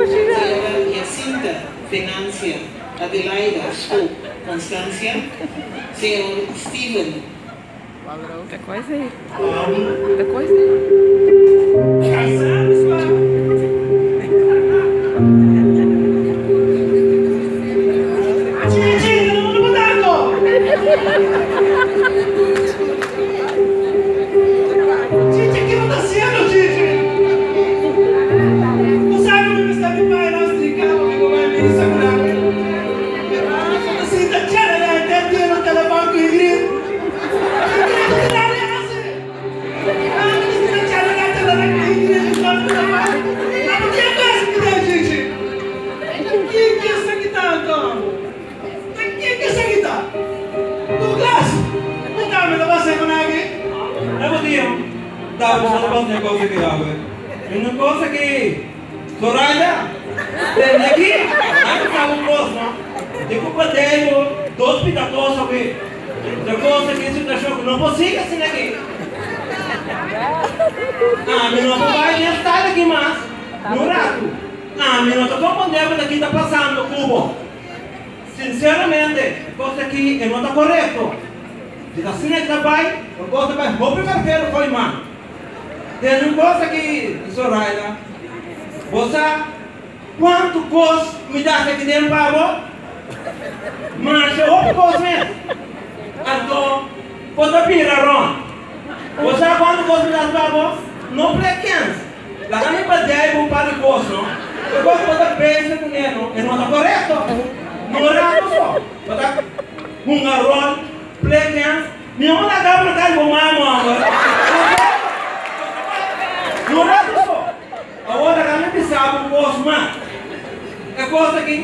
Señora Jacinta, Venancia, Adelaida, Schoop, Constancia, Señor Steven. Chichi, kiko ta hasiendo, Chichi? Bo sa ku mi mester di bai nos trika pa mi por bai misa ku nan. Bo ta sinta txereré te dia na telefòn ku Ingrid. Ingrid, ku ta dal hasi? Ah, mi ta sinta txereré, txereré ku Ingrid ku na telefòn. Ma bo tin kos ku den, Chichi? Kiko esaki ta anto? Ta ken ke esaki ta? Douglas, bo tambe ta pasa con aki? E bo dia, David no ta pasa cos aki awe. Mi no cos aki. Zoraida, tende aki, nan ta sa un cos no. Di cu pa dei bo dos pita cos awe. Ta cos aki situacion cu no por sigui asina aki. Ami no por bai den stad aki mas, ni un ratu. Ami no ta comprende bo ta ki ta pasando cu bo. Sinceramente, e cos aki e no ta corecto. Si ta asina e ta bay, e cos ta bay hopi ferfero fo'i man. Tende un cos aki, Zoraida, bo sa cuantu cos mi ta haci aki den pa bo? Masha hopi cos mes. Anto, bo ta bira rond. Bo sa cuantu cos mi ta haci pa bo? No plek kens. Laga mi padei bo un par di kos no. E kos ku bo ta pensa kuné no, e no ta korekto. No rato so bo ta hunga ròl, play games, mi no laga bo na kai bo mama hòmber. No rato so. Awor laga mi bisa bo un kos mas. E kos aki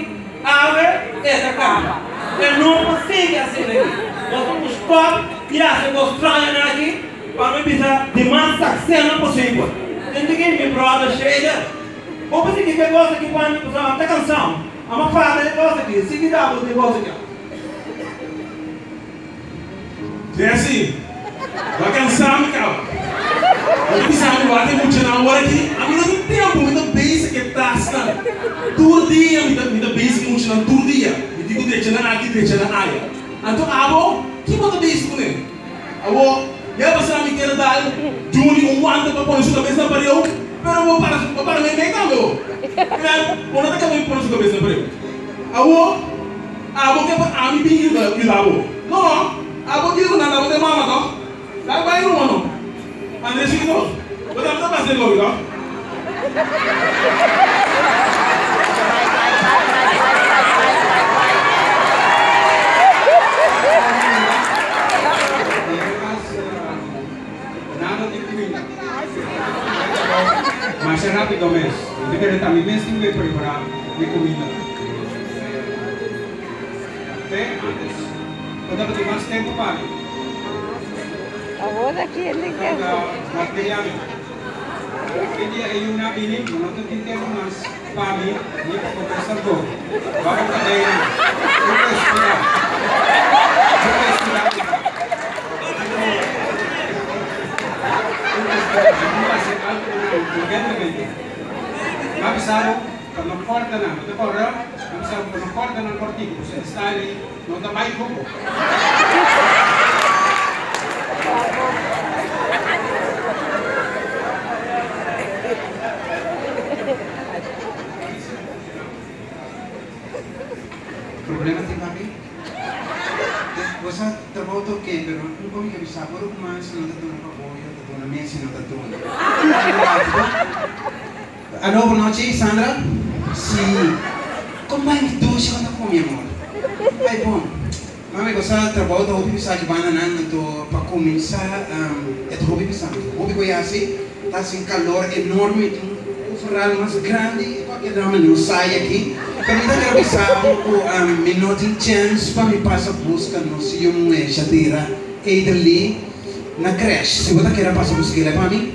awe e ta kaba. E no por sigui asina aki. Bo ta un stòp di hasi e kos strañonan aki. Pa mi bisa di mas saksena posibel. Tende ki mi brother Shader. Bo por sigui ke kos aki pa mi pasobra mi ta kansao. Amo fada e kos aki. Sigui da bo den kos aki. Jesse, bo a kansa mi kaba. Bo ta bisa mi wak e muchanan ora aki. Ami no tin tempu, mi ta bezig ke tasnan. Tur dia mi ta mi ta bezig ke muchanan tur dia. Mi tin ku drecha nan aki, drecha nan aya. Anto abo, ki bo ta bezig kuné? Awor, ya pasá mi keda dal Juni un wanta pa pone su kabes na pareu, pero bo para bo para meimei tambe bo. Kren, bo no ta kaba di pone su kabes na pareu. Awor, abo ke pa ami bin yuda yuda bo? No, abo di ku nan tabata e mama tòg? Dal bai ruma no. André Chiquito, bo tambe ta pasa e lobi tòg? Masha rápido mes. Mi ta kere ta mi mes tin ku prepará mi kuminda. Te antes bo tabatin mas tempu pa mi. Ki dia e yunan bini, bo no ta tin tempu mas pa mi ni pa kontesta bo. Wak bo kadeina. Tur respirá. Tur respirá mi ta. Tur respirá. Mi tin hasi algu ku nan urgentemente. Mi a bisa bo pa no kòrta nan. Bo ta kòrda? Mi a bisa bo pa no kòrta nan kòrtiku, pasobra e style ei no ta bai ku bo. Problema tin papi? Bo sa trabou ta oke pero un komi ke bisa ora ku mas no ta duna pa bo yo ta duna mes si no ta duna. Alo bo nochi Sandra? Si. Kon bai mi dushi bo ta komi amor? Ai bon. Mami bo sa trabou ta hopi bisa ki banda nan anto pa kuminsá e ta hopi bisa hopi ku yasi ta hasi un kalor enorme mi tin un overal mas grandi e kualke drama no sai aki. Pero mi ta kere bisa bo ku mi no tin chèns pa mi pasa buska nos yu muhé Shadira Ederly na krèsh. Si bo ta kere pasa busk'el pa mi,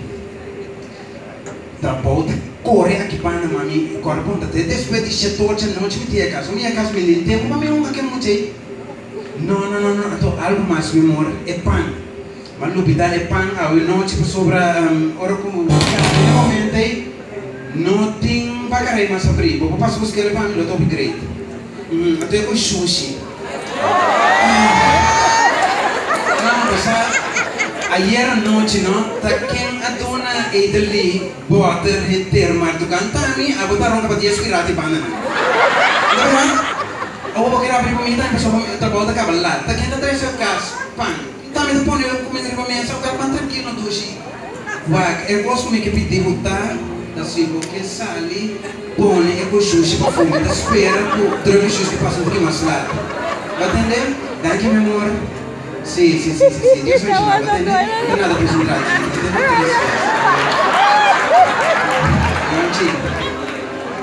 trabou ta kore aki banda mami kòrda bon ta te despues di shetochi anochi mi ta yega kas. Mi yega kas mi tin tempu pa mi hunga ku e mucha ei. No, no, no, no, anto algu mas mi amor, e pan. M'a lubidá e pan awe nochi pasobra ora ku mi kasa den e momento ei no tin bakarei mas abrí. Bo por pasa buska el pa mi? Lo ta hopi great. Anto e ku shushi. Mama bo sa ayer anochi no ta ken a duna Ederly bòter henter mardukan ta mi abo ta ronka pa dies pirata i bandanan. No ta? Abo bo kere abrí pa mi tambe pasobra mi trabou ta kaba lat. Ta ken ta trese kas pan? Tambe ta pone un kuminda riba mesa o kal pan trankil no dushi. Wak, e kos ku mi ke pidi bo ta, ta si bo ke sali pone e kushushi pafó. Mi ta spera ku druk e shushi pasa un poki mas lat. Bo a tende? Danki mi amor. Si, si, si, si, si. Dios benshoná bo. A tende? No ta nada presentrá aki. A tende? No tene stress. Yonchi,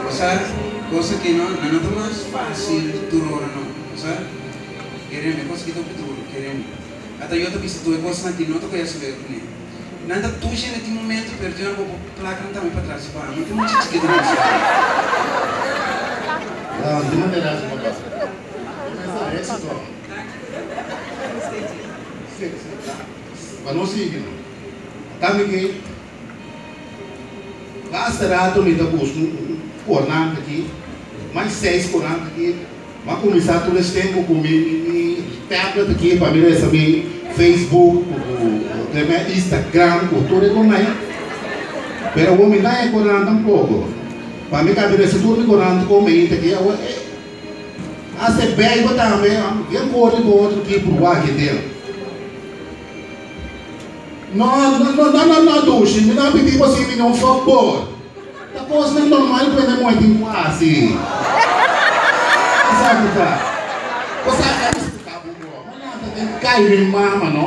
bo sa, kos aki no, nan no ta mas fásil tur ora no. Bo sa? Kere mi, kos aki ta hopi duru, kere mi. Ata yo ta bisa tur e kosnan ki no ta koe saber kuné. Nan ta tusha na tin momento, pero Dios bo por plaka nan tambe patras di banda. No tin mucha chikito nan sa. No, di manera asi papá. Comenzá éxito. Sí, sí, pa nos sigui no. Ata mi ke basta rato mi ta busca un cornant aki, mas seis cornant aki. M'a kuminsá tur es tempu ku mi mi tablet aki pa mi resa mi Facebook ku ku Instagram ku tur e konai. Pero awor mi na e koran tampoko. Pa mi kabi resa tur mi koran ku mi aki awor e hasta e Bijbel tambe bien kore ku otro ki pruba aki den. No no no no no dushi mi no a pidi bo si mi no fabor. Ta kosnan normal ku hende muhé tin ku hasi. Esaki ta. Cosa a explica bo bo. Ma nan ta den kai mi mama no.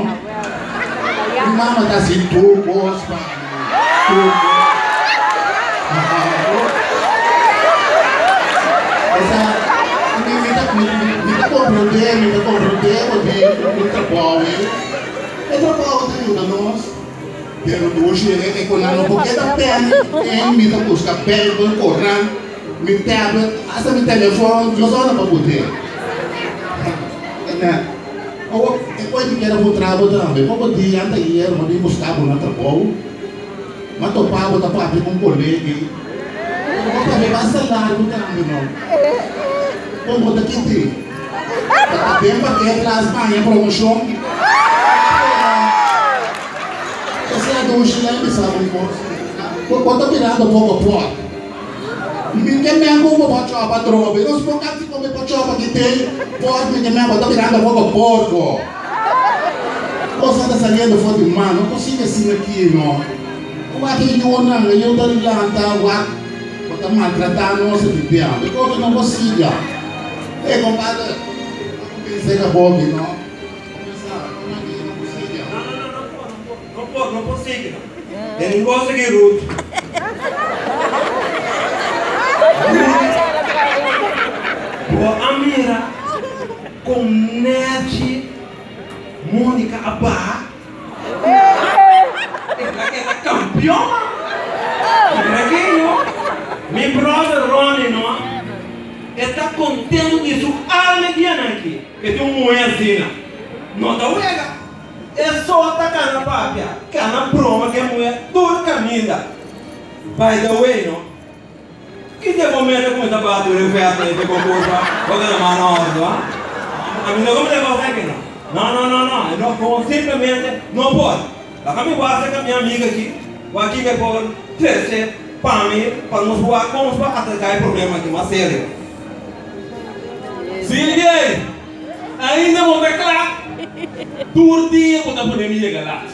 Mi mama ta hasi tur kos pa mi. Tur kos. Esa mi mi ta mi mi ta comprende mi ta comprende bo tin un trabou ei. E trabou ta yuda nos. Pero dushi e ku nan no por keda pen en mi ta buska Bijbel, Koran, mi tablet, hasta mi telefon, Dios a ora pa bot'é. Amen. Awor e koe di keda puntra bo tambe, poko dia anta ayer mi a bin buska bo na trabou, mi a topa bo ta papia ku un kolegi, pero bo papia basta largu tambe no. Kon bo ta kiti? Ta ta den pa ke klas baña promoshon? Esei a dushi lei bisa bo un kos. Bo ta birando poko pòk. Mi ke men ku bo por chòpa atrobe. Nos por kasi kome por chòpa ki te pòk mi ke men bo ta birando poko porko. Kosnan ta saliendo for di man. No por sigui asina aki no. Wak e yunan, e yu ta lanta wak bo ta maltratá nos aki biaha. Mi koke no por sigui. Ey kompadre, bo kumins'é ka bobi no. No, no, no, no por, no por, no por, no por sigui no. Den un cosa ki Ruth. Ruth, bo a mira con nechi Monica a baha? El a keda campeon man. Mira ki yo, mi brother Ronnie no, e ta contento di su alma e dianan aki. E tin un muhé asina. No ta wega. E so ta kana papia, kana broma ku e muhé tur kaminda. By the way no, ki te bo meta kuminsá bati ora e fèsta ei p'e bo kurpa bo ta na mano òrdu ha? Ami no kuminsá kos aki no. No no no no, e no por, simplemente no por. Laga mi wak serka mi amiga aki, wak kiko e por trese pa mi pa nos wak kon nos por ataká e problema aki mas serio. Silvie, ainda bo ta kla? Tur dia bo ta pone mi yega lat.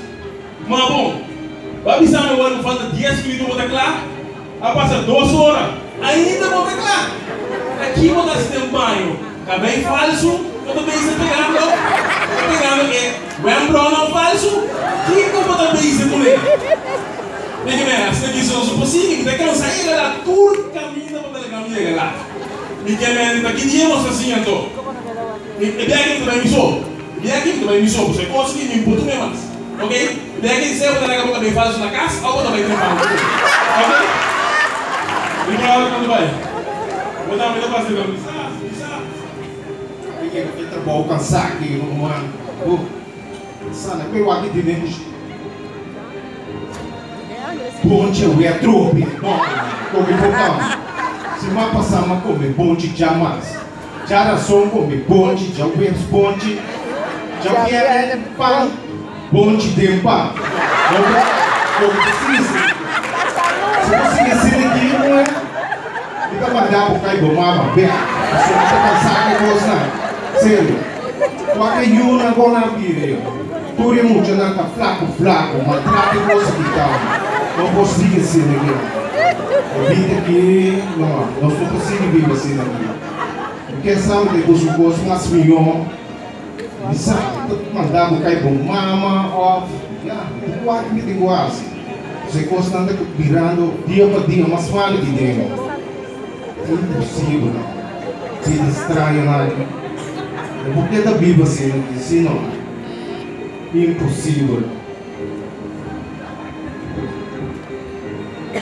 Ma bon, bo a bisa mi awor ku falta dies minuto bo ta kla? A pasa dos ora, ainda bo ta kla? Aki bo ta hasi den baño? Kabei falsu bo ta bezig pegando? Bo ta pegando e wembrounan falsu? Kiko bo ta bezig kuné? Mira, asina ki so no su posibel, mi ta kansa yega lat. Tur kaminda bo ta laga mi yega lat. Mi ke men ta ki dia boso ta siña anto? Mi e biaha aki mi ta bai mi so. E biaha aki mi ta bai mi so, pasobra e kos aki mi por tuma e mas. Ok? E biaha aki sea bo ta laga bo kabei falsu na kas òf bo ta bai trempa bo. Ok? Mi bròder kon ta bai? Bo tambe ta pasa mi sa, mi sa. Mi yega fe trabou kansá aki ruman. Bo sa na kue wak di den kushina. Bonchi awe atrobe no komi por kama. Siman pasá m'a kome bonchi djamas. Djarason kome bonchi, djaweps bonchi, djabièrnè pan bonchi den pan. No ta komi ta sigui asina aki. Si bo sigui asina aki muhé, mi ta manda bo kai bo mama bèk. Pasobra mi ta kansá ku e kosnan. Serio. Wak e yunan kon nan bira yo. Tur e muchanan ta flaku flaku, maltrata e kos aki ta. No por sigui asina aki. E bida aki, no, nos no por sigui biba asina aki. Mi ke sa mi ta buska un kos mas mihó. Mi sa, mi ta manda bo kai bo mama òf, ya, mi ta wak mi tin ku hasi. Pasobra e kosnan ta birando dia pa dia mas mal aki den. Imposibel. Bida straño nan aki. No por keda biba asina aki, si no. Imposibel.